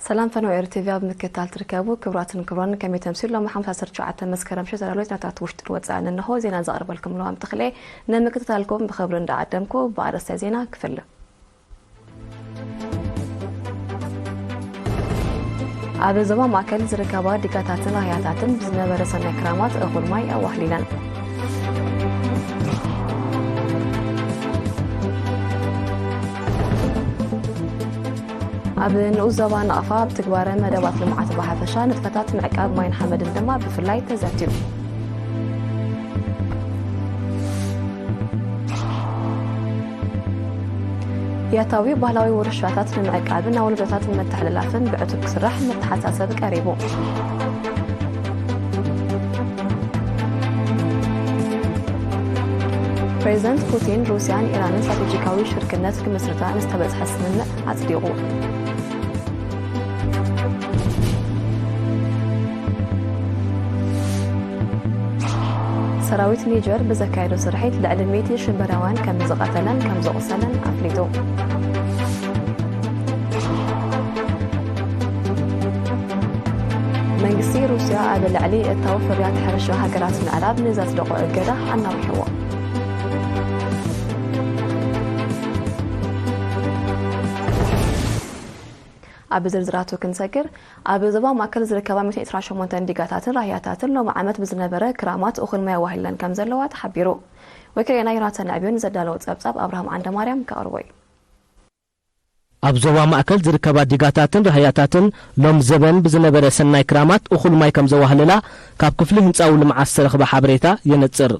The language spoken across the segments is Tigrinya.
ሰላም ፈነው ኤሪ ቲቪ ኣብ ምክትታል ትርከቡ ክቡራትን ክቡራን፣ ከመይ ተምሲሉ? ሎም ሓሙስ ዓሰርተ ትሽዓተ መስከረም ሽዑ ተዳለወ ዜናታት ውሽጥን ወጻእን እንሆ። ዜና ዘቕርበልኩም ለዋም ተኽለ። ንምክትታልኩም ብኽብሪ እንዳዓደምኩ ብኣርእስተ ዜና ክፍል። ኣብ ዞባ ማእከል ዝርከባ ዲጋታትን ራህያታትን ብዝነበረ ሰናይ ክራማት እኹል ማይ ኣዋህሊለን። ኣብ ንኡስ ዞባ ናቕፋ ኣብ ትግባረ መደባት ልምዓት ብሓፈሻ ንጥፈታት ምዕቃብ ማይን ሓመድን ድማ ብፍላይ ተዘትዩ። ያታዊ ባህላዊ ውርሻታት ንምዕቃብን ኣውልዶታት ንምትሕልላፍን ብዕቱብ ክስራሕ መተሓሳሰብ ቀሪቡ። ፕሬዚደንት ፑቲን ሩስያን ኢራንን ስትራቴጂካዊ ሽርክነት ክምስርታ ንዝተበጽሐ ስምምዕ ኣጽዲቑ። ሰራዊት ኒጀር ብዘካየዶ ስርሒት ልዕሊ ሚእቲ ሽበራውያን ከም ዝቐተለን ከም ዘቑሰለን ኣፍሊጡ። መንግስቲ ሩስያ ኣብ ልዕሊ እታው ፍርያት ሕርሻ ሃገራት ምዕራብ ንዘጽደቖ እገዳ ኣናዊሕዎ። ኣብ ዝርዝራቱ ክንሰግር፣ ኣብ ዞባ ማእከል ዝርከባ ሚእትን ዕስራን ሸሞንተን ዲጋታትን ራህያታትን ሎሚ ዓመት ብዝነበረ ክራማት እኹል ማይ ኣዋሂለን ከም ዘለዋ ተሓቢሩ። ወኪልና ዮናታን ኣዕብዮን ዘዳለዎ ጸብጻብ ኣብርሃም ዓንደማርያም ከቕርቦ እዩ። ኣብ ዞባ ማእከል ዝርከባ ዲጋታትን ራህያታትን ሎም ዘበን ብዝነበረ ሰናይ ክራማት እኹል ማይ ከም ዘዋህለላ ካብ ክፍሊ ህንጻዊ ልምዓት ዝተረኽበ ሓበሬታ የነጽር።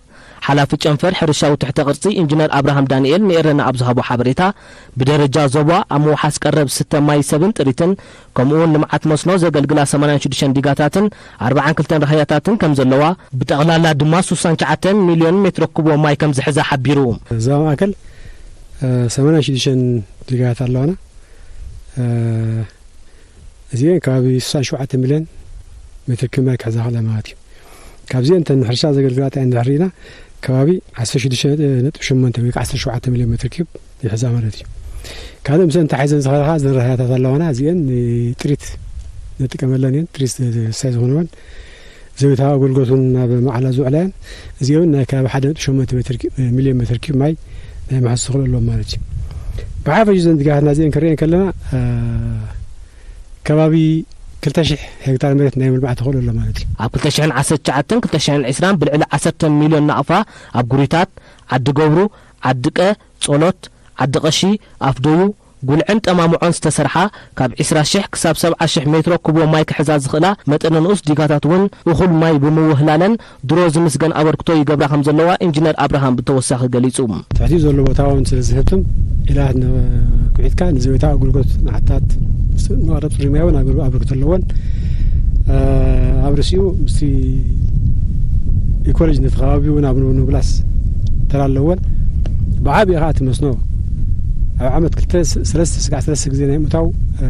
ሓላፊ ጨንፈር ሕርሻዊ ትሕተ ቅርጺ ኢንጂነር ኣብርሃም ዳንኤል ንኤረና ኣብ ዝሃቦ ሓበሬታ፣ ብደረጃ ዞባ ኣብ ምውሓስ ቀረብ ዝስተ ማይ ሰብን ጥሪትን፣ ከምኡ'ውን ልምዓት መስኖ ዘገልግላ ሰማንያን ሽዱሽተን ዲጋታትን ኣርባዓን ክልተን ራህያታትን ከም ዘለዋ፣ ብጠቕላላ ድማ ስሳን ትሽዓተን ሚልዮን ሜትሮ ኩቦ ማይ ከም ዝሕዛ ሓቢሩ። ዞባ ማእከል፣ እ፣ ሰማንያን ሽዱሽተን ዲጋታት ኣለዋና። እ፣ እዚአን ከባቢ ስሳን ሸውዓተ ሚልዮን ሜትር ኪዩብ ማይ ክሕዛ ክእላ ማለት እዩ። ካብዚአን እተን ንሕርሻ ዘገልግላ እተን እንድሕር ርኢና፣ ከባቢ ዓሰርተ ሽዱሽተ ነጥቢ ሸሞንተ ወይ ከዓ ዓሰርተ ሸውዓተ ሚልዮን ሜትር ኪዩብ ይሕዛ ማለት እዩ። ካልእ ምስአን ተሓሒዘን ዝኸዳ እዘን ራህያታት ኣለዋና፣ እዚአን ንጥሪት ንጥቀመለን እየን፣ ጥሪት ዝስተ ዝኾነወን ዘቤታዊ ኣገልግሎት እውን ናብ ማዕላ ዝውዕላ እየን። እዚአን እውን ናይ ከባቢ ሓደ ነጥቢ ሸሞንተ ሜትር ኪ-፣ ሚልዮን ሜትር ኪዩብ ማይ ናይ ምሕዝ ተኽእሎ ኣለዎም ማለት እዩ። ብሓፈሽ እዘን ዲጋታትና እዚአን ክንሪአን ከለና፣ እ፣ ከባቢ ክልተ ሽሕ ሄክታር መሬት ናይ ምልማዕ ተኽእሎ ኣሎ ማለት እዩ። ኣብ ክልተ ሽሕን ዓሰርተ ትሽዓተን ክልተ ሽሕን ዕስራን ብልዕሊ ዓሰርተ ሚልዮን ናቕፋ ኣብ ጉሪታት፣ ዓዲ ገብሩ፣ ዓዲ ቀ፣ ጸሎት፣ ዓዲ ቀሺ፣ ኣፍደዩ፣ ጉልዕን ጠማምዖን ዝተሰርሓ ካብ ዕስራ ሽሕ ክሳብ ሰብዓ ሽሕ ሜትሮ ኩቦ ማይ ክሕዛ ዝኽእላ መጠነ ንኡስ ዲጋታት እውን እኹል ማይ ብምውህላለን ድሮ ዝምስገን ኣበርክቶ ይገብራ ከም ዘለዋ ኢንጂነር ኣብርሃም ብተወሳኺ ገሊጹ። ትሕቲኡ ዘሎ ቦታ እውን ስለ ዝህብትም ኢላት ን-፣ ኩዒትካ ንዘቤታዊ ኣገልግሎት ንዓታት ስ-፣ መቐረብ ጽሩይ ማይ እውን ኣገር-፣ ኣበርክቶ ኣለዎን። እ፣ ኣብ ርእሲኡ ምስቲ ኢኮሎጂ ነቲ ከባቢ እውን ኣብ ንብላስ ተራ ኣለዎን። ብዓብኡ ከዓ እቲ መስኖ ኣብ ዓመት ክልተ፣ ሰለስተ ስጋዕ ሰለስተ ግዜ ናይ ምእታው፣ እ፣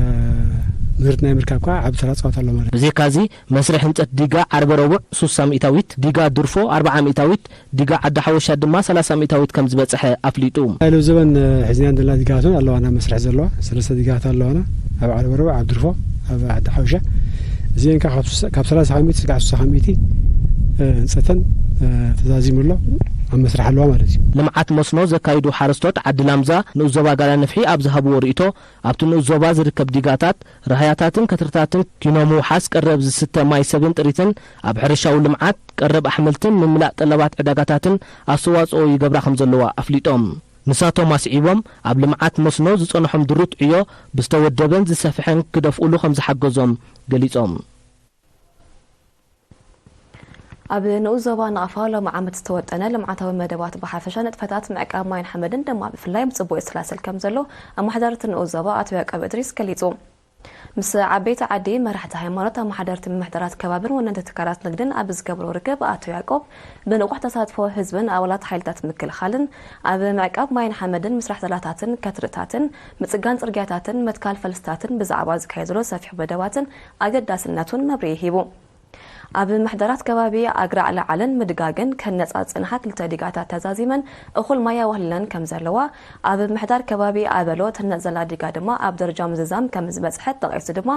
ምህርቲ ናይ ምርካብ ከዓ ዓቢ ተራ ጻወት ኣሎ ማለት እዩ። ብዘይካዚ መስርሕ ህንጸት ዲጋ ዓርበ ረቡዕ ሱሳ ሚእታዊት፣ ዲጋ ድርፎ ኣርብዓ ሚእታዊት፣ ዲጋ ዓዲ ሓወሻ ድማ ሰላሳ ሚእታዊት ከም ዝበጽሐ ኣፍሊጡ። ናይ ሎብ ዘበን፣ እ፣ ሒዝናን ዘለና ዲጋታት እውን ኣለዋና መስርሕ ዘለዋ፣ ሰለስተ ዲጋታት ኣለዋና፣ ኣብ ዓርበ ረቡዕ፣ ኣብ ድርፎ፣ ኣብ ዓዲ ሓወሻ። እዚአን ከዓ ካብ ሱሳ፣ ካብ ሰላሳ ካብ ሚእቲ ስጋዕ ሱሳ ካብ ሚእቲ፣ እ፣ ህንጸተን፣ እ፣ ተዛዚሙ ኣሎ፣ ኣብ መስርሕ ኣለዋ ማለት እዩ። ልምዓት መስኖ ዘካይዱ ሓረስቶት ዓዲ ላምዛ ንኡስ ዞባ ጋላ ንፍሒ ኣብ ዝሃብዎ ርእይቶ፣ ኣብቲ ንኡስ ዞባ ዝርከብ ዲጋታት፣ ራህያታትን ከትርታትን ኪኖ ምውሓስ ቀረብ ዝስተ ማይ ሰብን ጥሪትን፣ ኣብ ሕርሻዊ ልምዓት፣ ቀረብ ኣሕምልትን ምምላእ ጠለባት ዕዳጋታትን ኣስተዋጽኦ ይገብራ ከም ዘለዋ ኣፍሊጦም። ንሳቶም ኣስዒቦም፣ ኣብ ልምዓት መስኖ ዝጸንሖም ድሩት ዕዮ ብዝተወደበን ዝሰፍሐን ክደፍኡሉ ከም ዝሓገዞም ገሊጾም። ኣብ ንኡስ ዞባ ናቕፋ ሎሚ ዓመት ዝተወጠነ ልምዓታዊ መደባት ብሓፈሻ ንጥፈታት ምዕቃብ ማይን ሓመድን ድማ ብፍላይ ብጽቡቕ ይሰላሰል ከም ዘሎ ኣመሓዳሪ እቲ ንኡስ ዞባ ኣቶ ያዕቆብ እድሪስ ገሊጹ። ምስ ዓበይቲ ዓዲ፣ መራሕቲ ሃይማኖት፣ ኣመሓደርቲ ምምሕዳራት ከባብን ወነንቲ ትካላት ንግድን ኣብ ዝገብሮ ርክብ ኣቶ ያዕቆብ ብንቑሕ ተሳትፎ ህዝብን ኣባላት ሓይልታት ምክልኻልን ኣብ ምዕቃብ ማይን ሓመድን ምስራሕ ዛላታትን ከትርታትን ምጽጋን ጽርግያታትን ምትካል ፈልስታትን ብዛዕባ ዝካየድ ዘሎ ሰፊሕ መደባትን ኣገዳስነቱን መብርሂ ሂቡ። ኣብ ምሕደራት ከባቢ ኣግራዕ ለዓልን ምድጋግን ከነጻጽንሓ ክልተ ዲጋታት ተዛዚመን እኹል ማይ ኣዋህሊለን ከም ዘለዋ፣ ኣብ ምሕዳር ከባቢ ኣበሎ ትህነጽ ዘላ ዲጋ ድማ ኣብ ደረጃ ምዝዛም ከም ዝበጽሐት ጠቒሱ ድማ፣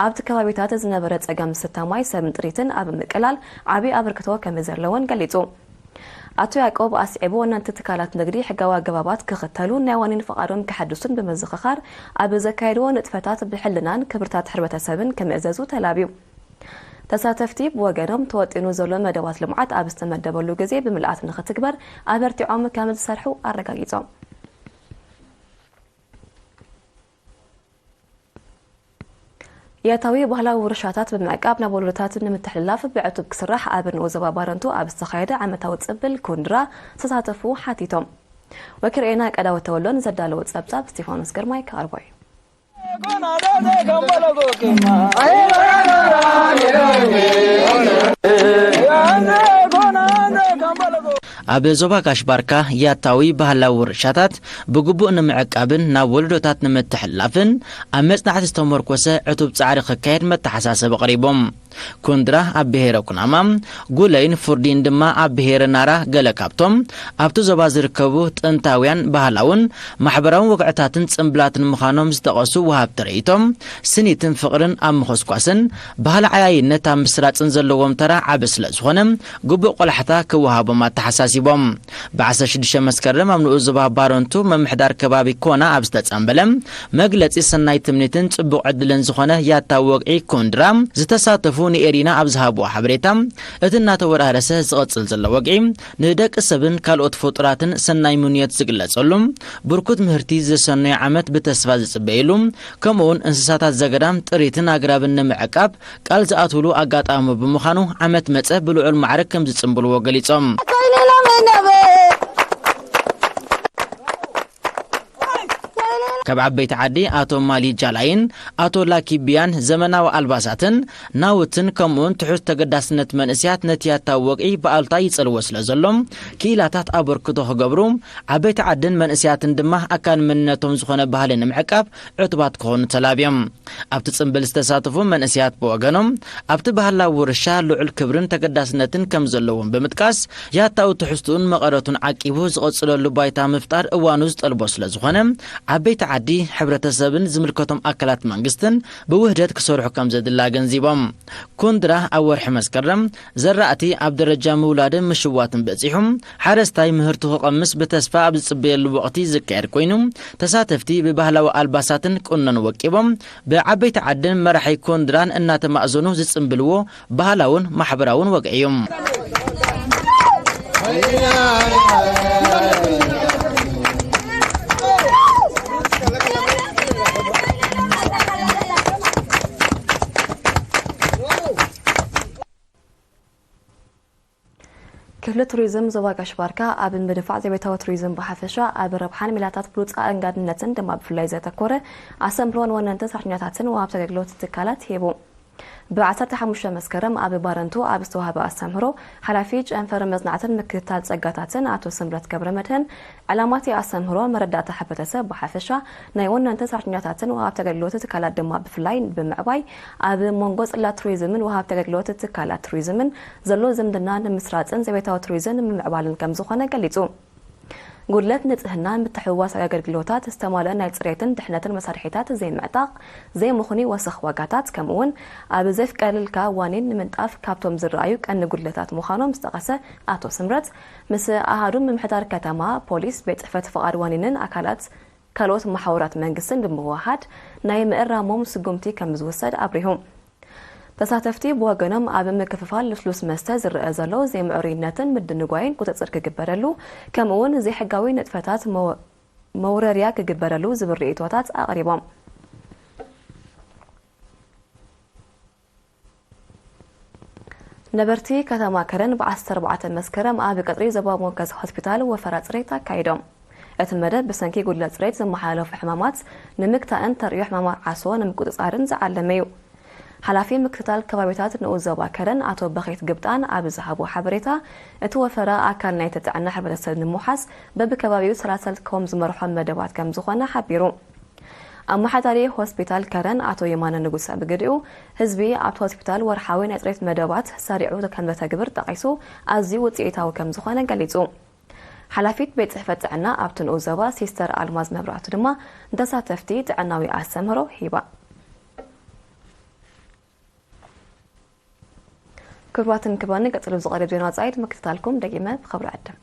ኣብቲ ከባቢታት ዝነበረ ጸገም ዝስተ ማይ ሰብን ጥሪትን ኣብ ምቅላል ዓቢ ኣበርክቶ ከም ዘለወን ገሊጹ። ኣቶ ያዕቆብ ኣስዒቡ፣ ወነንቲ ትካላት ንግዲ ሕጋዊ ኣገባባት ክኽተሉ፣ ናይ ዋኒን ፍቓዶም ከሐድሱን ብምዝኽኻር፣ ኣብ ዘካየድዎ ንጥፈታት ብሕልናን ክብርታት ሕብረተሰብን ክምእዘዙ ተላብዩ። ተሳተፍቲ ብወገኖም፣ ተወጢኑ ዘሎ መደባት ልምዓት ኣብ ዝተመደበሉ ግዜ ብምልኣት ንኽትግበር ኣበርቲዖም ከም ዝሰርሑ ኣረጋጊጾም። ያታዊ ባህላዊ ውርሻታት ብምዕቃብ ናብ ወለዶታት ንምትሕልላፍ ብዕቱብ ክስራሕ ኣብ ንኡስ ዞባ ባረንቱ ኣብ ዝተኻየደ ዓመታዊ ጽምብል ኩንድራ ዝተሳተፉ ሓቲቶም። ወኪል ሬና ቀዳወት ተወሎን ዘዳለዎ ጸብጻብ ስቴፋኖስ ግርማይ ክቐርቦ እዩ። ኣብ ዞባ ጋሽ ባርካ ያታዊ ባህላዊ ውርሻታት ብግቡእ ንምዕቃብን ናብ ወለዶታት ንምትሕልላፍን ኣብ መጽናዕቲ ዝተመርኮሰ ዕቱብ ጻዕሪ ክካየድ መተሓሳሰቢ ኣቕሪቦም። ኩንድራ ኣብ ብሄረ ኩናማ፣ ጉለይን ፍርዲን ድማ ኣብ ብሄረ ናራ ገለ ካብቶም ኣብቲ ዞባ ዝርከቡ ጥንታውያን ባህላውን ማሕበራውን ወግዕታትን ጽምብላትን ምዃኖም ዝጠቐሱ ወሃብቲ ርእይቶም፣ ስኒትን ፍቕርን ኣብ ምኹስኳስን ባህሊ ዓያይነት ኣብ ምስራጽን ዘለዎም ተራ ዓቢ ስለ ዝኾነ፣ ግቡእ ቆላሕታ ክወሃቦም ኣተሓሳሲቦም። ብ16 መስከረም ኣብ ንኡስ ዞባ ባረንቱ ምምሕዳር ከባቢ ኮና ኣብ ዝተጸንበለ መግለጺ ሰናይ ትምኒትን ጽቡቕ ዕድልን ዝኾነ ያታ ወግዒ ኩንድራ ዝተሳተፉ ንኤሪና ኣብ ዝሃብዎ ሓበሬታ፣ እቲ እናተወራረሰ ዝቕጽል ዘሎ ወግዒ ንደቂ ሰብን ካልኦት ፍጡራትን ሰናይ ምንዮት ዝግለጸሉ፣ ብርኩት ምህርቲ ዘሰነዮ ዓመት ብተስፋ ዝጽበየሉ፣ ከምኡውን እንስሳታት ዘገዳም ጥሪትን ኣግራብን ንምዕቃብ ቃል ዝኣትውሉ ኣጋጣሚ ብምዃኑ ዓመት መጸ ብልዑል ማዕርግ ከም ዝጽንብልዎ ገሊጾም። ካብ ዓበይቲ ዓዲ ኣቶ ማሊ ጃላይን ኣቶ ላኪ ቢያን ዘመናዊ ኣልባሳትን ናውትን ከምኡውን ትሑት ተገዳስነት መንእስያት ነቲ ያታ ወግዒ ብኣሉታ ይጸልዎ ስለ ዘሎ ክኢላታት ኣበርክቶ ክገብሩ ዓበይቲ ዓድን መንእስያትን ድማ ኣካል መንነቶም ዝኾነ ባህሊ ንምዕቃብ ዕቱባት ክኾኑ ተላብዮም። ኣብቲ ጽምብል ዝተሳተፉ መንእስያት ብወገኖም ኣብቲ ባህላዊ ውርሻ ልዑል ክብርን ተገዳስነትን ከም ዘለዎም ብምጥቃስ ያታዊ ትሕዝትኡን መቐረቱን ዓቂቡ ዝቐጽለሉ ባይታ ምፍጣር እዋኑ ዝጠልቦ ስለ ዝኾነ ዓበይቲ ዓዲ ሕብረተሰብን ዝምልከቶም ኣካላት መንግስትን ብውህደት ክሰርሑ ከም ዘድሊ ኣገንዚቦም። ኩንድራ ኣብ ወርሒ መስከረም ዘራእቲ ኣብ ደረጃ ምውላድን ምሽዋትን በጺሑ ሓረስታይ ምህርቱ ክቐምስ ብተስፋ ኣብ ዝጽበየሉ ወቕቲ ዝካየድ ኮይኑ ተሳተፍቲ ብባህላዊ ኣልባሳትን ቁኖን ወቂቦም ብዓበይቲ ዓድን መራሒ ኮንድራን እናተማእዘኑ ዝጽንብልዎ ባህላውን ማሕበራውን ወግዒ እዩ። ክፍሊ ቱሪዝም ዞባ ጋሽ ባርካ ኣብ ምድንፋዕ ዘቤታዊ ቱሪዝም ብሓፈሻ ኣብ ረብሓን ሜላታት ብሉፃ ኣንጋድነትን ድማ ብፍላይ ዘተኮረ ኣሰምብሎን ወነንትን ሰራሕተኛታትን ወሃብቲ ኣገልግሎት ትካላት ሂቡ። ብ15 መስከረም ኣብ ባረንቱ ኣብ ዝተዋህበ ኣስተምህሮ ሓላፊ ጨንፈር መፅናዕትን ምክትታል ፀጋታትን ኣቶ ስምረት ገብረ መድህን ዕላማቲ ኣስተምህሮ መረዳእታ ሕብረተሰብ ብሓፈሻ ናይ ወነንትን ሰራሕተኛታትን ወሃብቲ ኣገልግሎት ትካላት ድማ ብፍላይ ብምዕባይ ኣብ መንጎ ፅላት ቱሪዝምን ወሃብቲ ኣገልግሎት ትካላት ቱሪዝምን ዘሎ ዝምድና ንምስራፅን ዘቤታዊ ቱሪዝም ንምምዕባልን ከምዝኾነ ገሊፁ። ጉድለት ንፅህና፣ ምትሕውዋስ ኣገልግሎታት፣ ዝተማልአ ናይ ፅሬትን ድሕነትን መሳርሒታት ዘይምዕጣቕ፣ ዘይምኹኒ ወሰኽ ዋጋታት ከምኡ እውን ኣብ ዘይፍቀደልካ ዋኒን ንምንጣፍ ካብቶም ዝረኣዩ ቀንዲ ጉድለታት ምዃኖም ዝጠቐሰ ኣቶ ስምረት ምስ ኣሃዱ ምምሕዳር ከተማ፣ ፖሊስ፣ ቤት ፅሕፈት ፍቓድ ዋኒንን ኣካላት ካልኦት መሓውራት መንግስትን ብምውሃድ ናይ ምእራሞም ስጉምቲ ከም ዝውሰድ ኣብሪሁ። ተሳተፍቲ ብወገኖም ኣብ ምክፍፋል ልስሉስ መስተ ዝረአ ዘሎ ዘይምዕሩይነትን ምድንጓይን ቁፅፅር ክግበረሉ ከምኡ እውን ዘይሕጋዊ ንጥፈታት መውረርያ ክግበረሉ ዝብል ርእይቶታት ኣቕሪቦም። ነበርቲ ከተማ ከረን ብ14 መስከረም ኣብ ቀፅሪ ዞባ ሞከስ ሆስፒታል ወፈራ ፅሬት ኣካይዶም። እቲ መደብ ብሰንኪ ጉድለት ፅሬት ዝመሓላለፉ ሕማማት ንምግታእን ተርእዮ ሕማማት ዓሶ ንምቁፅፃርን ዝዓለመ እዩ። ሓላፊ ምክትታል ከባቢታት ንኡስ ዞባ ከረን ኣቶ በኺት ግብጣን ኣብ ዝሃቦ ሓበሬታ፣ እቲ ወፈራ ኣካል ናይቲ ጥዕና ሕብረተሰብ ንምውሓስ በብከባቢኡ ሰላሰል ከም ዝመርሖ መደባት ከም ዝኾነ ሓቢሩ። ኣመሓዳሪ ሆስፒታል ከረን ኣቶ የማነ ንጉሰ ብግዲኡ፣ ህዝቢ ኣብቲ ሆስፒታል ወርሓዊ ናይ ጽሬት መደባት ሰሪዑ ከም ዘተግብር ጠቒሱ፣ ኣዝዩ ውጽኢታዊ ከም ዝኾነ ገሊጹ። ሓላፊት ቤት ጽሕፈት ጥዕና ኣብቲ ንኡስ ዞባ ሲስተር ኣልማዝ መብራህቱ ድማ ንተሳተፍቲ ጥዕናዊ ኣስተምህሮ ሂባ። ክቡራትን ክቡራንን፣ ቀጺሉ ዝቐርብ ዜና ወጻኢት ምክትታልኩም ደጊመ ብኽብሪ ዕድም።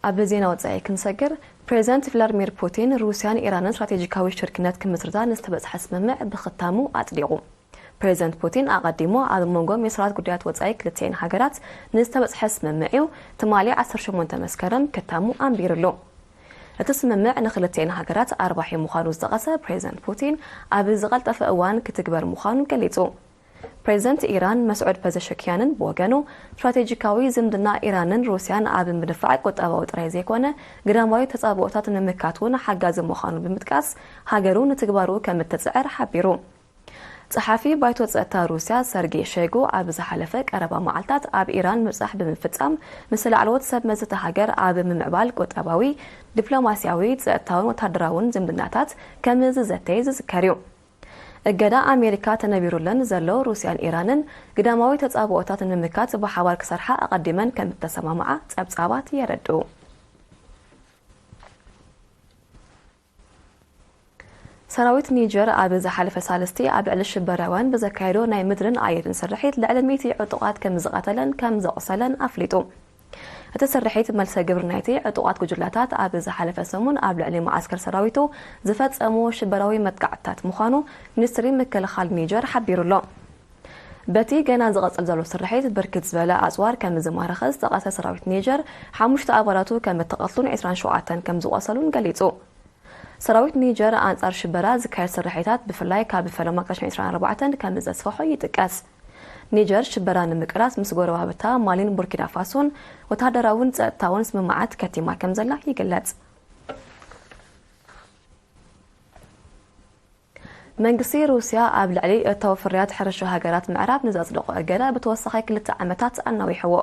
ኣብ ዜና ወጻኢ ክንሰግር፣ ፕሬዚደንት ቭላድሚር ፑቲን ሩስያን ኢራንን ስትራቴጂካዊ ሽርክነት ክምስርታ ንዝተበጽሐ ስምምዕ ብኽታሙ ኣጽዲቑ። ፕሬዚደንት ፑቲን ኣቐዲሙ ኣብ መንጎ ሚኒስትራት ጉዳያት ወጻኢ ክልቲኤን ሃገራት ንዝተበጽሐ ስምምዕ እዩ ትማሊ ዓሰርተ ሸሞንተ መስከረም ክታሙ ኣንቢሩሉ። እቲ ስምምዕ ንክልቲኤን ሃገራት ኣርባሒ ምዃኑ ዝጠቐሰ ፕሬዚደንት ፑቲን፣ ኣብ ዝቐልጠፈ እዋን ክትግበር ምዃኑ ገሊጹ። ፕሬዚደንት ኢራን መስዑድ ፐዘሸኪያንን ብወገኑ፣ ስትራቴጂካዊ ዝምድና ኢራንን ሩስያን ኣብ ምድፋዕ ቁጠባዊ ጥራይ ዘይኮነ፣ ግዳማዊ ተጻብኦታት ንምምካት እውን ሓጋዚ ምዃኑ ብምጥቃስ፣ ሃገሩ ንትግባሩ ከም እትጽዕር ሓቢሩ። ጸሓፊ ባይቶ ጸጥታ ሩስያ ሰርጌ ሸይጉ ኣብ ዝሓለፈ ቀረባ መዓልታት ኣብ ኢራን ምብጻሕ ብምፍጻም፣ ምስ ላዕለዎት ሰብ መዚ እታ ሃገር ኣብ ምምዕባል ቁጠባዊ፣ ዲፕሎማስያዊ፣ ጸጥታውን ወታደራውን ዝምድናታት ከም ዝዘተየ ዝዝከር እዩ። እገዳ ኣሜሪካ ተነቢሩለን ዘሎ ሩስያን ኢራንን፣ ግዳማዊ ተጻብኦታት ንምምካት ብሓባር ክሰርሓ ኣቐዲመን ከም እተሰማምዓ ጸብጻባት የረድኡ። ሰራዊት ኒጀር ኣብ ዝሓለፈ ሳልስቲ ኣብ ልዕሊ ሽበራውያን ብዘካየዶ ናይ ምድርን ኣየርን ስርሒት ልዕሊ ሚእቲ ዕጡቓት ከም ዝቐተለን ከም ዘቑሰለን ኣፍሊጡ። እቲ ስርሒት መልሰ ግብሪ ናይቲ ዕጡቓት ጉጅላታት ኣብ ዝሓለፈ ሰሙን ኣብ ልዕሊ መዓስከር ሰራዊቱ ዝፈጸሞ ሽበራዊ መጥቃዕትታት ምዃኑ ሚኒስትሪ ምክልኻል ኒጀር ሓቢሩ ኣሎ። በቲ ገና ዝቐጽል ዘሎ ስርሒት ብርክት ዝበለ ኣጽዋር ከም ዝማረኸ ዝጠቐሰ ሰራዊት ኒጀር፣ ሓሙሽተ ኣባላቱ ከም እተቐትሉን ዕስራን ሸውዓተን ከም ዝቖሰሉን ገሊጹ። ሰራዊት ኒጀር ኣንጻር ሽበራ ዝካየድ ስርሒታት ብፍላይ ካብ ፈለማ ክልተ ሽሕን ዕስራን ኣርባዕተን ከም ዘስፍሖ ይጥቀስ። ኒጀር ሽበራ ንምቅላስ ምስ ጎረባብታ ማሊን ቡርኪና ፋሶን ወታደራውን ጸጥታውን ስምምዓት ከቲማ ከም ዘላ ይግለጽ። መንግስቲ ሩስያ ኣብ ልዕሊ እታዊ ፍርያት ሕርሻ ሃገራት ምዕራብ ንዘጽደቖ እገዳ ብተወሳኺ ክልተ ዓመታት ኣናዊሕዎ።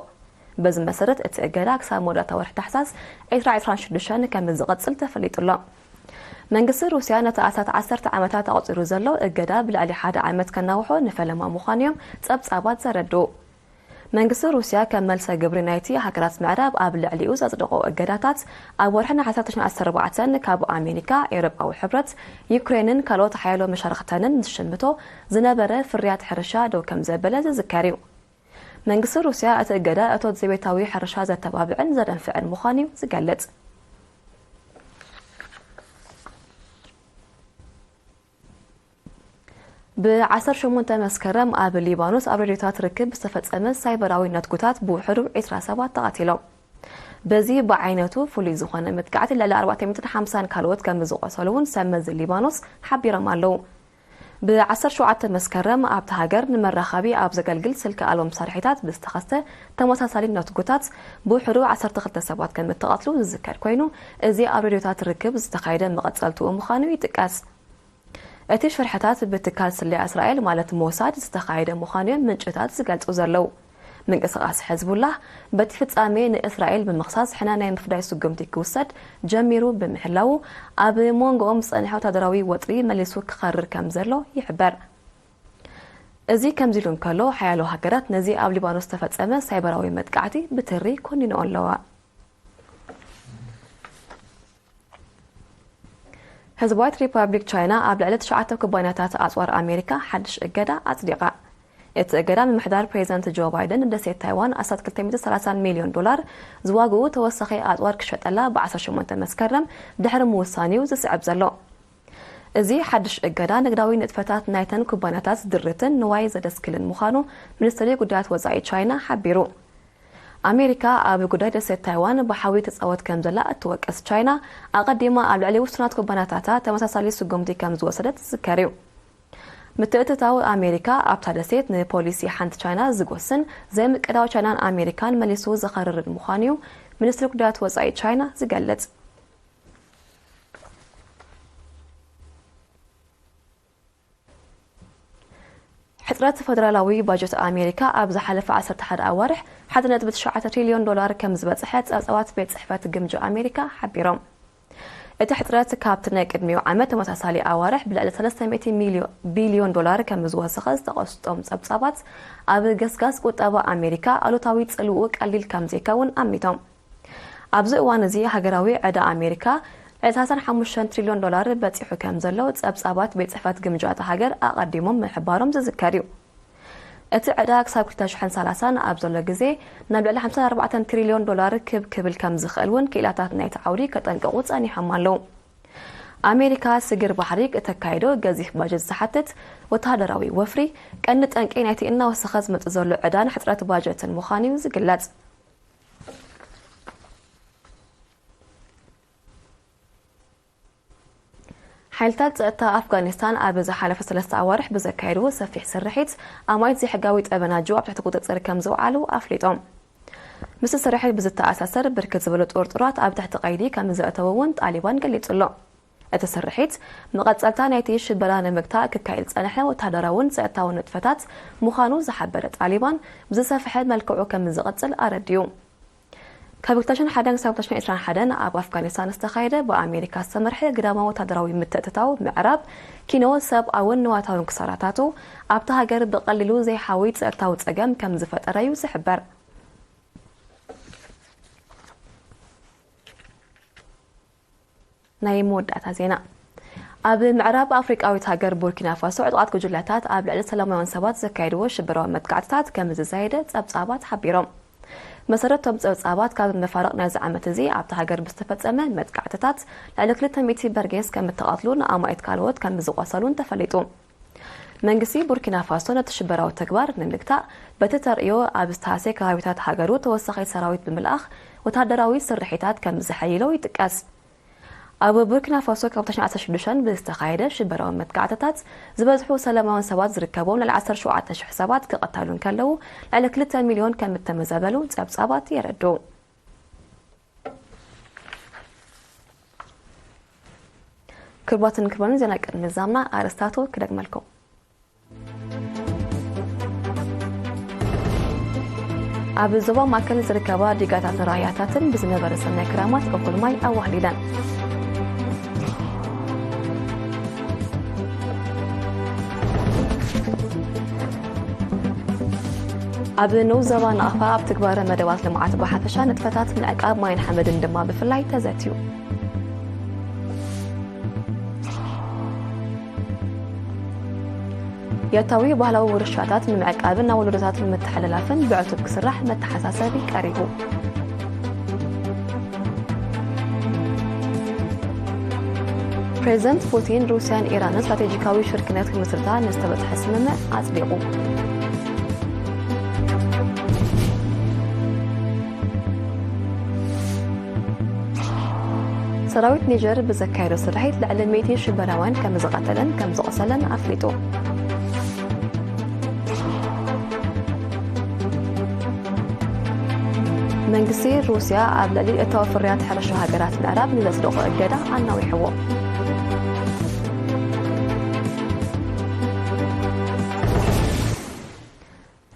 በዚ መሰረት እቲ እገዳ ክሳብ መወዳእታ ወርሒ ታሕሳስ ዕስራ ዕስራን ሽዱሽተን ከም ዝቕጽል ተፈሊጡ ኣሎ። መንግስቲ ሩስያ ነቲ ኣስታት ዓሰርተ ዓመታት ኣቑጺሩ ዘሎ እገዳ ብልዕሊ ሓደ ዓመት ከናውሖ ንፈለማ ምዃኑ እዮም ጸብጻባት ዘረድኡ። መንግስቲ ሩስያ ከም መልሰ ግብሪ ናይቲ ሃገራት ምዕራብ ኣብ ልዕሊኡ ዘጽደቖ እገዳታት ኣብ ወርሒ ነሓሰ ክልተ ሽሕን ዓሰርተ ኣርባዕተን ካብ ኣሜሪካ፣ ኤውሮጳዊ ሕብረት፣ ዩክሬንን ካልኦት ሓያሎ መሻርኽተንን ዝሽምቶ ዝነበረ ፍርያት ሕርሻ ደው ከም ዘበለ ዝዝከር እዩ። መንግስቲ ሩስያ እቲ እገዳ እቶት ዘቤታዊ ሕርሻ ዘተባብዕን ዘደንፍዕን ምዃኑ እዩ ዝገልጽ። ብ ዓሰርተ ሸሞንተ መስከረም ኣብ ሊባኖስ ኣብ ሬድዮታት ርክብ ዝተፈጸመ ሳይበራዊ ነትጉታት ብውሕዱ ዕስራ ሰባት ተቐቲሎም። በዚ ብዓይነቱ ፍሉይ ዝኾነ መጥቃዕቲ ልዕሊ ኣርባዕተ ሚእትን ሓምሳን ካልኦት ከም ዝቖሰሉ እውን ሰብ መዚ ሊባኖስ ሓቢሮም ኣለዉ። ብ ዓሰርተ ሸውዓተ መስከረም ኣብቲ ሃገር ንመራኸቢ ኣብ ዘገልግል ስልኪ ኣልቦ መሳርሒታት ብዝተኸስተ ተመሳሳሊ ነትጉታት ብውሕዱ ዓሰርተ ክልተ ሰባት ከም እተቐትሉ ዝዝከር ኮይኑ፣ እዚ ኣብ ሬድዮታት ርክብ ዝተኻየደ መቐጸልትኡ ምዃኑ ይጥቀስ። እቲ ሽርሕታት ብትካል ስለያ እስራኤል ማለት ሞሳድ ዝተኻየደ ምዃኑ እዮም ምንጭታት ዝገልጹ ዘለዉ። ምንቅስቓስ ሕዝቡላህ በቲ ፍጻሜ ንእስራኤል ብምኽሳስ ሕነ ናይ ምፍዳይ ስጉምቲ ክውሰድ ጀሚሩ ብምህላዉ፣ ኣብ መንጎኦም ዝጸንሐ ወታደራዊ ወጥሪ መሊሱ ክኸርር ከም ዘሎ ይሕበር። እዚ ከምዚ ኢሉ እንከሎ፣ ሓያሎ ሃገራት ነዚ ኣብ ሊባኖስ ዝተፈጸመ ሳይበራዊ መጥቃዕቲ ብትሪ ኮኒነኦ ኣለዋ። ህዝባዊት ሪፓብሊክ ቻይና ኣብ ልዕሊ ትሽዓተ ኩባንያታት ኣጽዋር ኣሜሪካ ሓድሽ እገዳ ኣጽዲቓ። እቲ እገዳ ምምሕዳር ፕሬዚደንት ጆ ባይደን ንደሴት ታይዋን ኣስታት ክልተ ሚእቲ ሰላሳ ሚልዮን ዶላር ዝዋግኡ ተወሳኺ ኣጽዋር ክሸጠላ ብ ዓሰርተ ሸሞንተ መስከረም ድሕሪ ምውሳን እዩ ዝስዕብ ዘሎ። እዚ ሓድሽ እገዳ ንግዳዊ ንጥፈታት ናይተን ኩባንያታት ዝድርትን ንዋይ ዘደስክልን ምዃኑ ሚኒስትሪ ጉዳያት ወጻኢ ቻይና ሓቢሩ። ኣሜሪካ ኣብ ጉዳይ ደሴት ታይዋን ብሓዊ ትጻወት ከም ዘላ እትወቅስ ቻይና፣ ኣቐዲማ ኣብ ልዕሊ ውሱናት ኩባንያታታ ተመሳሳሊ ስጉምቲ ከም ዝወሰደት ዝዝከር እዩ። ምትእትታው ኣሜሪካ ኣብታ ደሴት ንፖሊሲ ሓንቲ ቻይና ዝጎስን ዘይምቅዳው ቻይናን ኣሜሪካን መሊሱ ዘኸርርን ምዃኑ እዩ ሚኒስትሪ ጉዳያት ወጻኢ ቻይና ዝገልጽ። ሕጽረት ፈደራላዊ ባጀት ኣሜሪካ ኣብ ዝሓለፈ ዓሰርተ ሓደ ኣዋርሕ ሓደ ነጥቢ ትሽዓተ ትሪልዮን ዶላር ከም ዝበጽሐ ጸብጻባት ቤት ጽሕፈት ግምጃ ኣሜሪካ ሓቢሮም። እቲ ሕጽረት ካብቲ ናይ ቅድሚኡ ዓመት ተመሳሳሊ ኣዋርሕ ብልዕሊ ሰለስተ ሚእቲ ሚልዮ-፣ ቢልዮን ዶላር ከም ዝወሰኸ ዝጠቐሱ እቶም ጸብጻባት፣ ኣብ ገስጋስ ቁጠባ ኣሜሪካ ኣሉታዊ ጽልውኡ ቀሊል ከም ዘይከውን ኣሚቶም። ኣብዚ እዋን እዚ ሃገራዊ ዕዳ ኣሜሪካ ልዕሊ ሰላሳን ሓሙሽተን ትሪልዮን ዶላር በጺሑ ከም ዘሎ ጸብጻባት ቤት ጽሕፈት ግምጃ እታ ሃገር ኣቐዲሞም ምሕባሮም ዝዝከር እዩ። እቲ ዕዳ ክሳብ ክልተ ሽሕን ሰላሳን ኣብ ዘሎ ግዜ ናብ ልዕሊ ሓምሳን ኣርባዕተን ትሪልዮን ዶላር ክብ ክብል ከም ዝኽእል እውን ክኢላታት ናይቲ ዓውዲ ከጠንቅቑ ጸኒሖም ኣለዉ። ኣሜሪካ ስግር ባሕሪ እተካይዶ ገዚፍ ባጀት ዝሓትት ወተሃደራዊ ወፍሪ ቀንዲ ጠንቂ ናይቲ እናወሰኸ ዝመጽእ ዘሎ ዕዳን ሕጽረት ባጀትን ምዃኑ እዩ ዝግለጽ። ሓይልታት ጸጥታ ኣፍጋኒስታን ኣብ ዝሓለፈ ሰለስተ ኣዋርሕ ብዘካየድዎ ሰፊሕ ስርሒት፣ ኣማኢት ዘይሕጋዊ ጠበናጁ ኣብ ትሕቲ ቁጽጽር ከም ዝወዓሉ ኣፍሊጦም። ምስቲ ስርሒት ብዝተኣሳሰር፣ ብርክት ዝበሉ ጥርጡራት ኣብ ትሕቲ ቀይዲ ከም ዘእተዉ እውን ጣሊባን ገሊጹ ኣሎ። እቲ ስርሒት፣ መቐጸልታ ናይቲ ሽበራ ንምግታእ ክካየድ ዝጸንሐ ወተሃደራውን ጸጥታውን ንጥፈታት ምዃኑ ዝሓበረ ጣሊባን፣ ብዝሰፍሐ መልክዑ ከም ዝቕጽል ኣረዲኡ። ካብ ክልተ ሽሕን ሓደን ክሳብ ክልተ ሽሕን ዕስራን ሓደን ኣብ ኣፍጋኒስታን ዝተኻየደ ብኣሜሪካ ዝተመርሐ ግዳማዊ ወታደራዊ ምትእትታው ምዕራብ ኪኖ ሰብኣውን ንዋታውን ክሳራታቱ ኣብታ ሃገር ብቐሊሉ ዘይሓዊ ጸጥታዊ ጸገም ከም ዝፈጠረ እዩ ዝሕበር። ናይ መወዳእታ ዜና። ኣብ ምዕራብ ኣፍሪቃዊት ሃገር ቡርኪና ፋሶ ዕጡቓት ጉጅለታት ኣብ ልዕሊ ሰላማውያን ሰባት ዘካየድዎ ሽበራዊ መጥቃዕትታት ከም ዝዛየደ ጸብጻባት ሓቢሮም። መሰረት እቶም ጸብጻባት፣ ካብ መፋርቕ ናይዚ ዓመት እዚ ኣብቲ ሃገር ብዝተፈጸመ መጥቃዕትታት ልዕሊ ክልተ ሚእቲ በርጌስ ከም እተቐትሉን ኣማኢት ካልኦት ከም ዝቖሰሉን ተፈሊጡ። መንግስቲ ቡርኪና ፋሶ ነቲ ሽበራዊ ተግባር ንምግታእ በቲ ተርእዮ ኣብ ዝተሃስየ ከባቢታት ሃገሩ ተወሳኺ ሰራዊት ብምልኣኽ ወታደራዊ ስርሒታት ከም ዘሐይሎ ይጥቀስ። ኣብ ቡርኪና ፋሶ ካብ ክልተ ሽሕን ዓሰርተ ሽዱሽተን ብዝተኻየደ ሽበራዊ መጥቃዕትታት ዝበዝሑ ሰላማውያን ሰባት ዝርከቦም ልዕሊ ዓሰርተ ሸውዓተ ሽሕ ሰባት ክቕተሉ እንከለዉ፣ ልዕሊ ክልተ ሚልዮን ከም እተመዘበሉ ጸብጻባት የረድኡ። ክቡራትን ክቡራንን፣ ዜና ቅድሚ ምዛምና ኣርእስታቱ ክደግመልኩም። ኣብ ዞባ ማእከል ዝርከባ ዲጋታትን ራያታትን ብዝነበረ ሰናይ ክራማት እኹል ማይ ኣዋህሊለን። ኣብ ንኡስ ዞባ ናቕፋ ኣብ ትግባረ መደባት ልምዓት ብሓፈሻ፣ ንጥፈታት ምዕቃብ ማይን ሓመድን ድማ ብፍላይ ተዘትዩ። ያታዊ ባህላዊ ውርሻታት ንምዕቃብን ናብ ወለዶታት ንምትሕልላፍን ብዕቱብ ክስራሕ መተሓሳሰቢ ቀሪቡ። ፕሬዚደንት ፑቲን ሩስያን ኢራንን ስትራቴጂካዊ ሽርክነት ክምስርታ ንዝተበጽሐ ስምምዕ ኣጽዲቑ። ሰራዊት ኒጀር ብዘካየዶ ስርሒት ልዕሊ ሚእቲ ሽበራውያን ከም ዝቐተለን ከም ዝቖሰለን ኣፍሊጡ። መንግስቲ ሩስያ ኣብ ልዕሊ እታወ ፍርያት ሕርሻ ሃገራት ምዕራብ ንዘጽደቖ እገዳ ኣናዊሕዎ።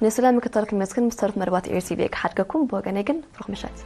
ንስለ ምክትታልኩም የመስግን። ምስ ተረፍ መደባት ኤርቲቪ ክሓድገኩም። ብወገነይ ግን ብሩኽ ምሸት።